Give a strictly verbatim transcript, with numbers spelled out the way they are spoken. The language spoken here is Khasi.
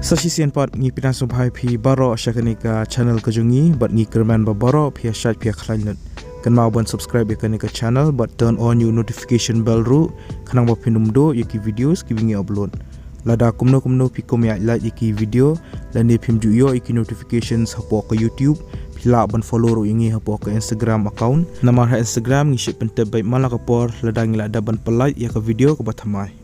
Sa shisien pat ngi pyndonkam sngewbha ïa phi baroh sha kane ka channel ka jong ngi, bad ngi kyrmen ba baroh phi ïa shait phi ïa khlaiñ lut. Kynmaw ban subscribe ïa kane ka channel bad turn on ïa u notification bell ruh, khnang ba phin ym duh ïa ki videos kiba ngi upload. Lada kumno kumno phi kum ïa like ïa ki video lane phim ju ïoh ïa ki notifications hapoh ka YouTube, phi lah ban follow ruh ïa ngi hapoh ka Instagram account. Namar ha Instagram ngi shait pyntip beit man la ka por lada ngi la dep ban pynlait ïa ka video kaba thymmai.